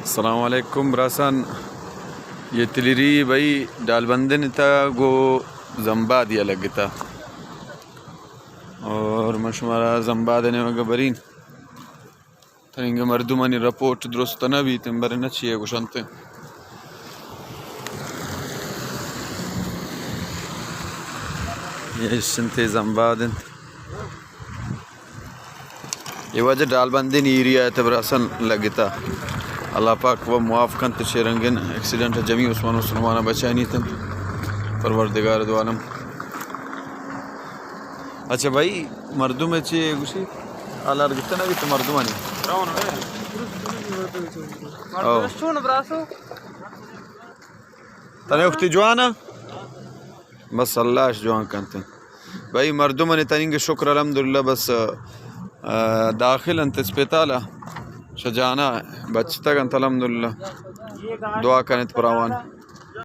السلام علیکم براسان، یہ تلیری بھائی ڈالبندن تا گو زمبادیا لگتا، اور من شمارا زمباد نے مگا برین۔ تنینگہ مردمانی رپورٹ درست نہ بیت، بلے نہ چیے گوشنت۔ یہ سنتے زمباد انت۔ یہ واجہ ڈالبندین ایریا ہے، تب رسن لگتا۔ اللہ پاک و معاف کنت، چہ رنگین ایکسیڈنٹ جمی عثمان مسلمان بچانی تن پروردگار دو عالم۔ اچھا بھائی، مردم چی گوشی؟ آلار گتنا بیت مردمانی۔ او۔ تنے اختی جوانا؟ بس اللہ اش جوان کنت۔ بھائی مردمانی تنینگ شکر الحمدللہ، بس، آ، داخل انت اسپتالا، شجانا بچتگ انت الحمدللہ۔ دعا کنت پراوان۔